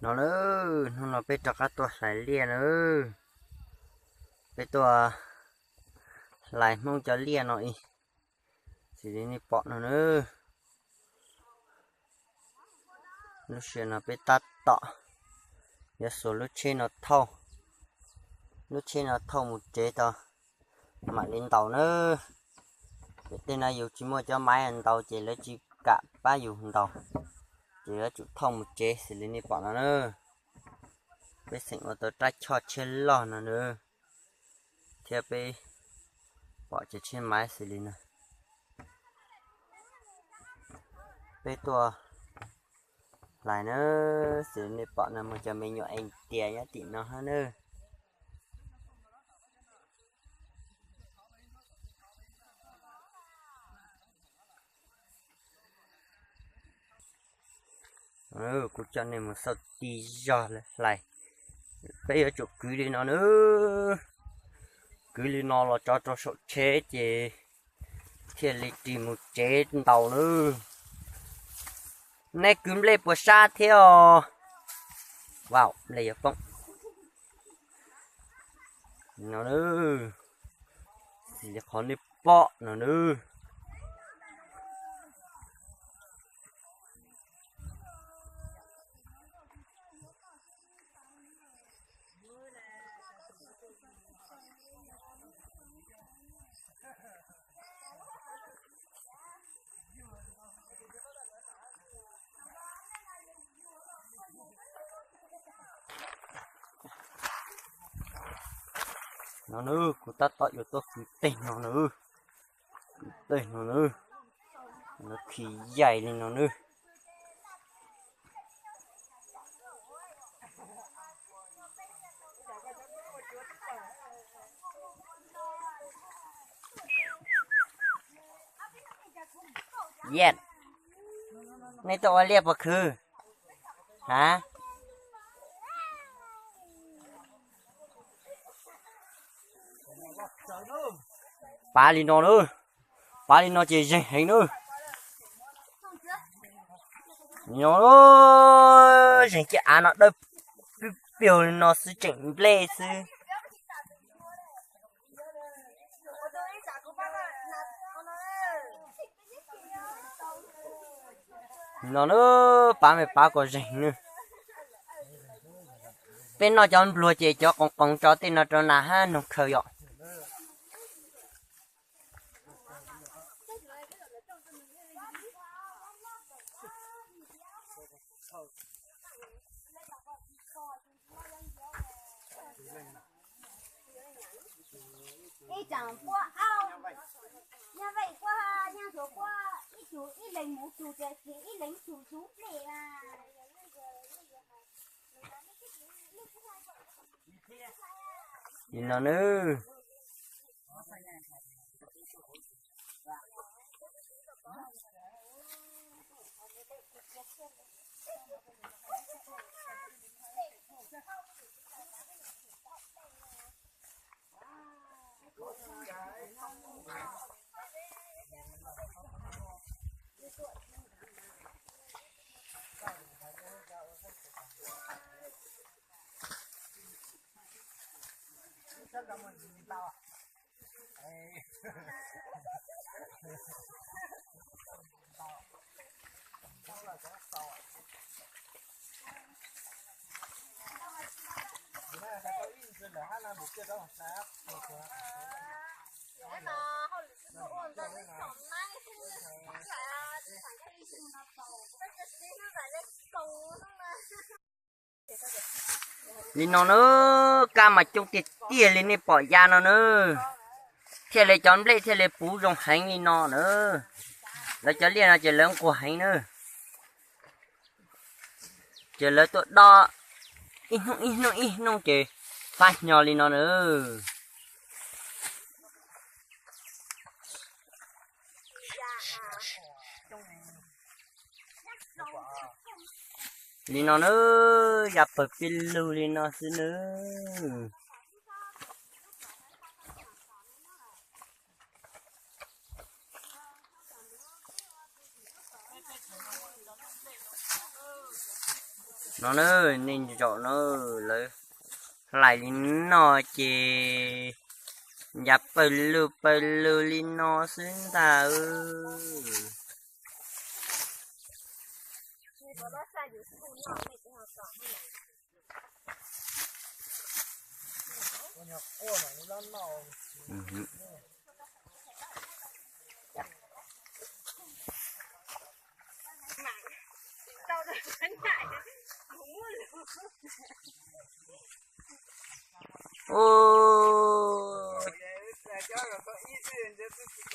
No na, hnub no peb rov qab tuaj hlais liaj na. Peb tuaj hlais Hmoob cov liaj no ib, xws li nej pom no na. Lub sij hawm no peb tab tom yuav xuas lub tsheb no thauj, lub tsheb no thauj mus tsev tau mam li ntaus na. Ces tej no yus tsis muaj cov maiv ntaus ces lawv tsis kam pab yus ntaus, ces yuav tsum thauj mus tsev xws li nej pom no na. Peb xeem ua tau rab choj tsheb loj no na, thiab peb pom cov tsheb maiv xws li no. Peb tuaj hlais na, xws li nej pom no muaj cov me nyuam es tias nyob tim no hab na. Kuv coj nej mus xauj tib zog lawv hlais. Peb yuav tsum kwv li no na, kwv li no los tso rau saum tsheb ces thiaj li ris mus tsev ntaus na. Nej kwv nplej puas sab thiab os? Vau, nplej yuav poob no na, xws li qhov nej pom no na. No na, kuv tab tom yuav tuaj kwv teg no na, kwv teg no na, no khi yaim li no na. Yes, nej tuaj ua liaj puas khwv? Hab, pav li no na, pav li no ces zeeg heev na. Zeeg caj av no dawb pw piug li no xwb tseem nplej xwb. No na, pav me pav kom zeeg na. Peb noj cov npluag ces cov qoos qoos tso tej no rau nas hab noog khaws yom. Li no nawb. Li no nawb, kab mas coob tiag tiag li nej pom ya no nawb. Thiaj li cov nplej thiaj li puv zoo heev li no nawb. Lawv cov liaj no ces lawv nquag heev nawb. Ces lawv tuaj dob ib hnub ib hnub ib hnub ces fab hnyo li no nawb. Li no nawb, ya pawg pib lug li no xwb nawb. No na, nej zaum no lawv hlais li no ces ncav pawg lug pawg lug li no xwb ntag.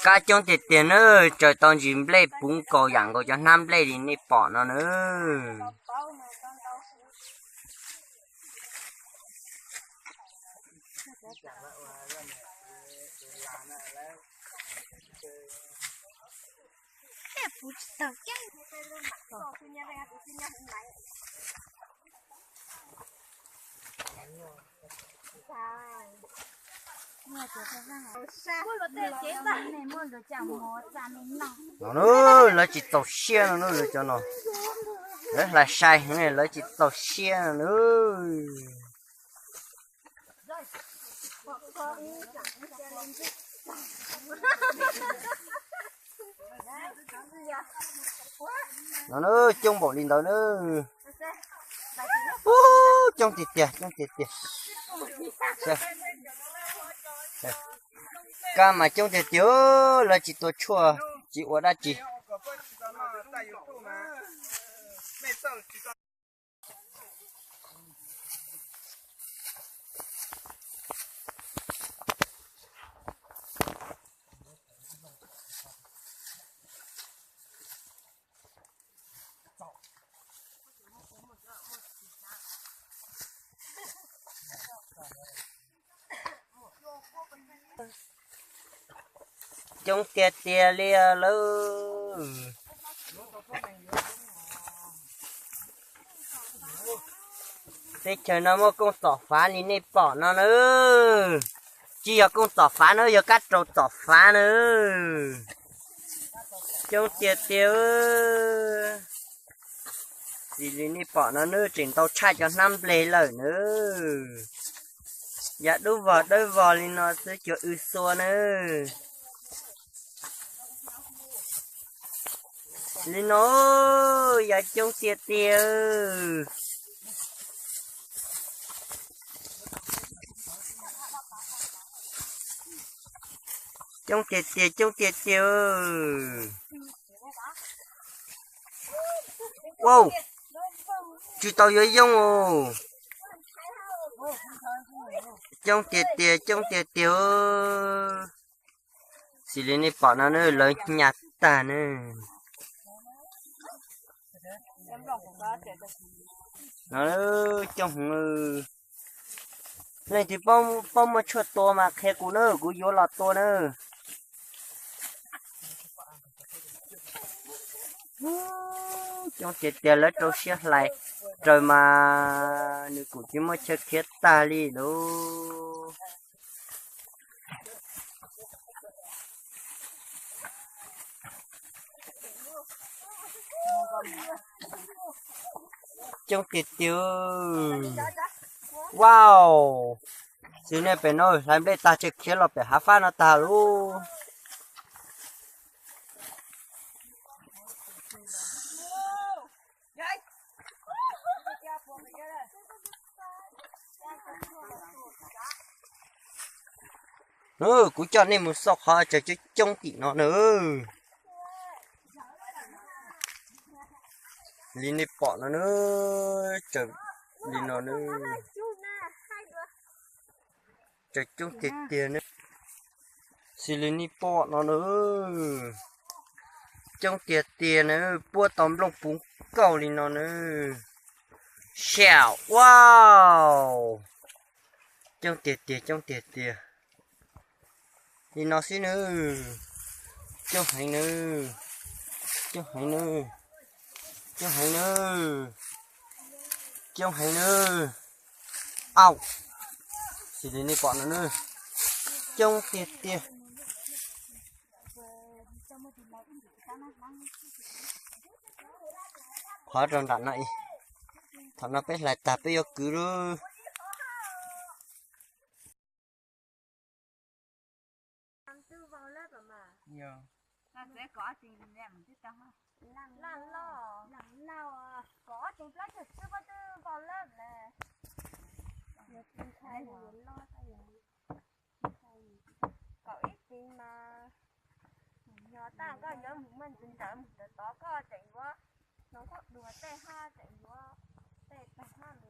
Kab coob tiag tiag na, tsaws tau ntsis nplej puv nkaus yam nkaus cov hnab nplej li nej pom no na. No na, lawv tsis txaus siab no na, lawv cov no, lawv hlais sai, lawv tsis txaus siab no na. No na, coob npaum li ntawd na. Ub, coob tiag tiag, coob tiag tiag. Kab mas coob tiag tiag, lawv tsis tua tshuaj, tsis ua dab tsi. Coob tiag tiag li lawm. Teb chaws no muaj kooj txom fav li nej pom no na. Tsis yog kooj txom fav na, yog kab raus txom fav na. Coob tiag tiag. Xws li nej pom no na, tseem ntau tshaj cov hnab nplej lawm na. Yav dub vog dawb vog li no xwb cuag w xua na. Li no, yav coob tiag tiag. Coob tiag tiag, coob tiag tiag. Wow, tsis tau yuav yooj os. Coob tiag tiag, coob tiag tiag. Xws li nej pom no na, lawv nyas tag na. No, coob heev. Leej twg paub muaj tshuaj tua mas qhia kuv na, kuv yuav los tua na. Coob tiag tiag, lawv rau siab hlais raws mas nws kuj tsis muaj chaw khiav tag li lauj. Coob tiag tiag. Wow, xws nej pem no hlais nplej tag tseem khiav los pem hav fab no tag lauj. Kuv coj nej mus xauj qhov tsaws coob coob tim no na. Li nej pom no na, tsaws li no na. Tsaws coob tiag tiag na. Xws li nej pom no na, coob tiag tiag na, puab tau nplooj puv nkaus li no na. Siab, wow, coob tiag tiag, coob tiag tiag. Li no xwb na, coob heev na, coob heev na, coob heev na, coob heev na. Au, xws li nej pom no na, coob tiag tiag. Qhov rau nram no ib, Thaum no peb hlais tag peb yuav kwv lub. Kaum ib tsev mas, yog tag koj yuav mus muaj ntsis ntawd mus tod tod koj tseem yuav, no koj dua tej haj tseem yuav tej tag haj.